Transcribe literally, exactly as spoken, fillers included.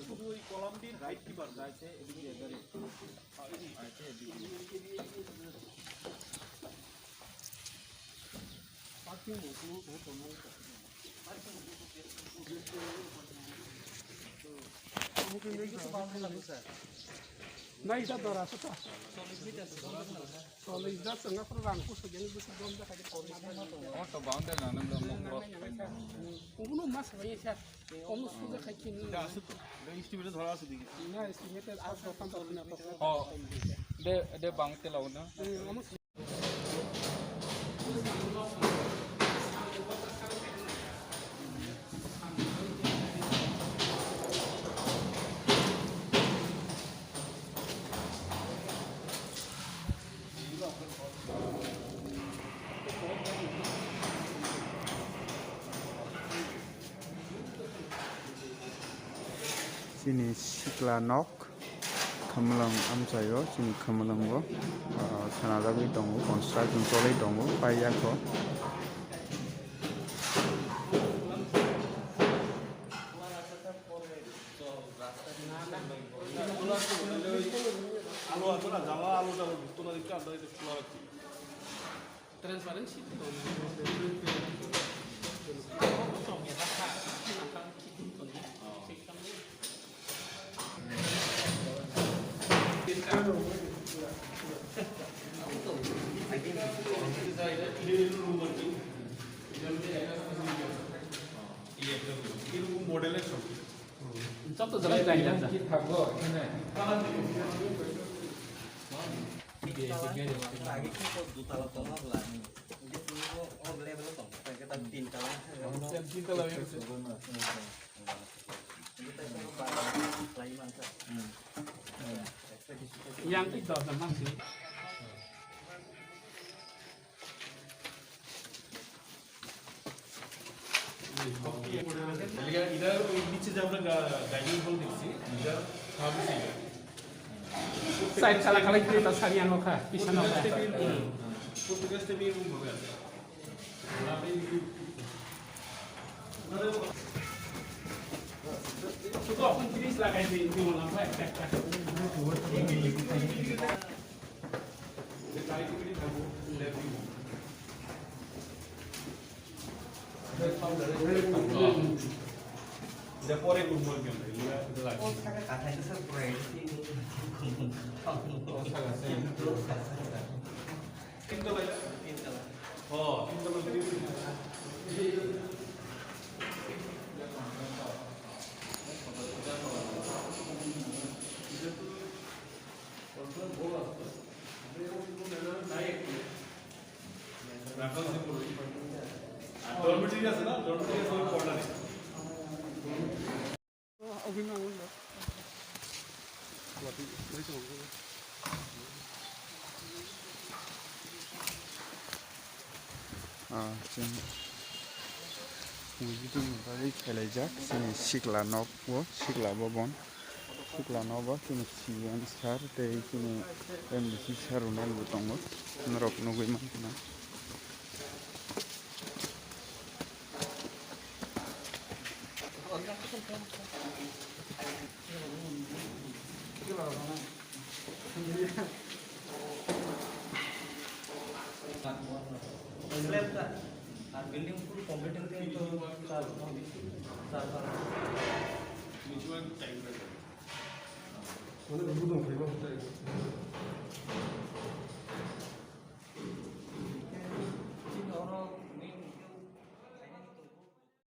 শুধু ওই কলাম দিয়ে রাইট কিপার আছে, এদিকে এবারে। Nai da dora sa ta. Solid da sanga pro rang ko so jani busi dom da ka de kor ma. Auto boundary na nam mo cross. Uno mas bai sa. Ono suja khai kini. Da asu da estimate dhora asu digi. Na estimate as propan to na to. Oh. De de bang te launa. Chini sikla nok. Khumlwng amchaio chini khumlwngo, ah, sanajagwi tongo, construction choli tongo, paiyakho. Transparency. Model. Joto jaga jai jai jai. Ki thakgo, ekhane. Age ki dutala tongma bwla. Age tini o, o level o tong. Khe ta tin tala. Tin tala oi gese. Yang ki dor jang mang si. Idan, idan niche je amra ga-, dining hall dekhchi, idan habsi. Side khala khala kita sari ano kha, pisa no kha. Protteka step e room hobe. Shudu aphun jinis lagai di, di wala kha ekta ekta. রাখা উচিত বলে। আর ডরমেটরি আছে না, ডরমেটরি আছে, ওই কর্নারে। Ah, chini, chini video ni bagwi khelaijak, chini sikla nok o, sikla bobon, sikla nok o chini C M sir tei chini M D C sir rok bo tongo, norok nugwi mankha na. Slab ta, ar building full complete hoite to sir, sir, sir. Which one time?